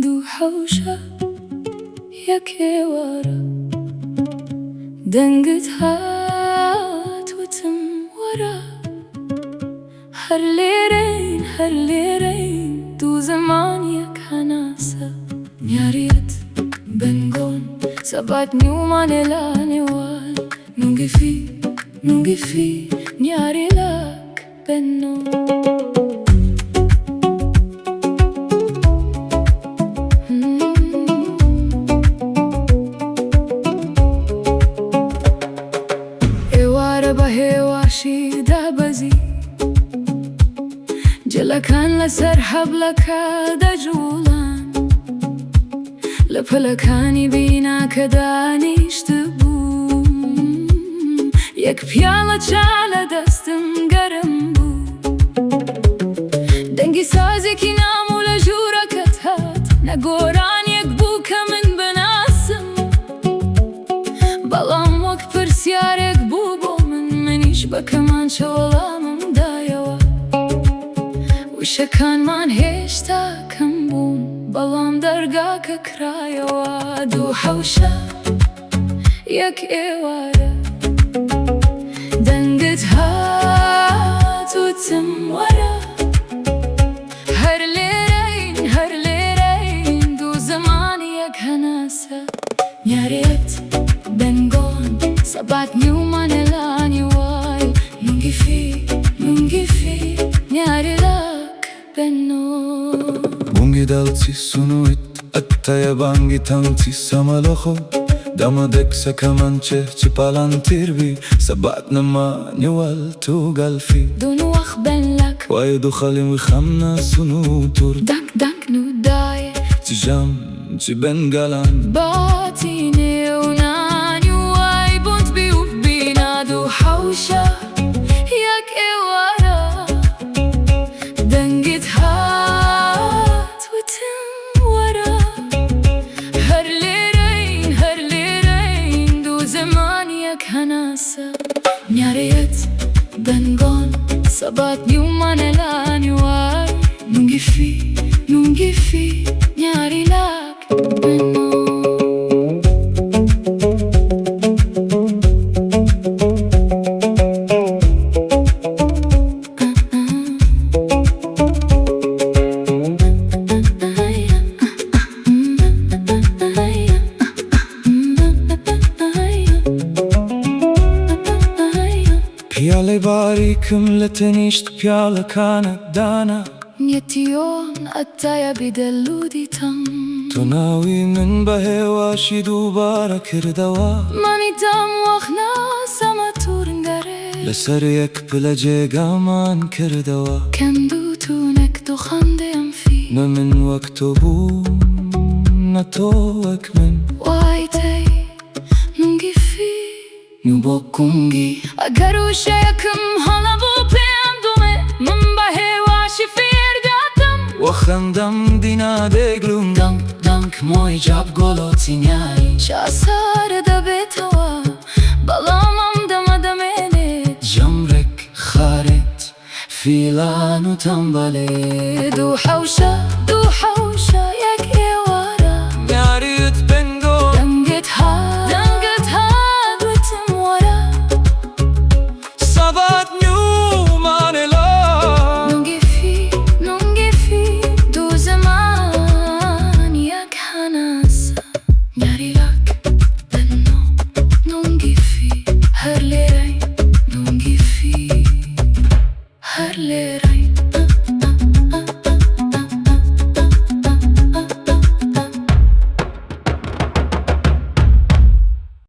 دوو حەوشە یەک ئێوارە. دەنگت هات وتم وەرە. هەر لێرەین هەر لێرەین دوو زمان یەک هەناسە. نیاریت بنگۆن سەبات نیومانێ لا نێوال نونگی فی نونگی فی نیاری لاک بنۆ. ئێوارە بە هێواشی دابەزی. جلەکان لەسەر حەبلەکە دەجوڵان. لە پەلەکانی بیناکە دانیشتبووم. یەک پیاڵە چا لە دەستم گەرم بوو. دەنگی سازێکی نامۆ لە ژوورەکەت هات. نە گۆرانیەک بوو کە من بناسم، بەڵام وەک پرسیارێک بوو بۆ من. منیش بە کەمانچە وەڵامم دایەوە. وشەکانمان هێشتا کەم بوون، بەڵام دەرگاکە کرایەوە. دوو حەوشە یەک ئێوارە. دەنگت هات وتم وەرە. هەر لێرەین هەر لێرەین دوو زمان یەک هەناسە. نیاریت بنگۆن سەبات نیومانێ لانیوال نونگی فی نونگی فی نیاری لاک بنۆ. بونگی دالتی سونویت ئەتایە بانگی تانتی سەمەلۆخۆ دەمەدەک سەکەمانچێ چی پالانتیر بی سەبات نما نیوال توگالفی. دونوخ بنلک وایدو خالیم وخمنا سونوتور. دەنگ دەنگ نودایە. چی جام چی بنگالان. باتینێ و نانی وای بوند بی و بینا. دوو حەوشە یەک ئێوارە. دەنگت هات وتم وەرە. هەر لێرەین هەر لێرەین دوو زمان یەک هەناسە. نیاریت دەنگۆن سەبات نیومانێ لانیوای نونگی فی نونگی فی نیاری لاک بنۆ. پیاڵەی باریکم لە تەنیشت پیاڵەکانت دانا. نیەتیۆن ئەتایە بیدەلودی تەم. تۆ ناوی من بە هێواشی دووبارە کردەوە. مانی دام وەخنا سەمە تورنگەرێ. لەسەر یەک پلە جێگامان کردەوە. کەندوو تونێک دوخەندێم فی. نە من وەک تۆ بووم نە تۆ وەک من. وایتەی نونگی فی نوبۆکونگی. ئەگەر وشەیەکم هەڵە بوو پێم بڵێ. من بە هێواشی فێر دەکەم. وەخەندەم دینا دێگلوم. دەنگ دەنگ مۆی جاب گۆلۆتینیای. شاسارە دەبێتەوە بەڵام ئەم دەمە دەمێنێت. جەمرێک خارێت فیلان و تەمبەلێ. دوو حەوشە دوو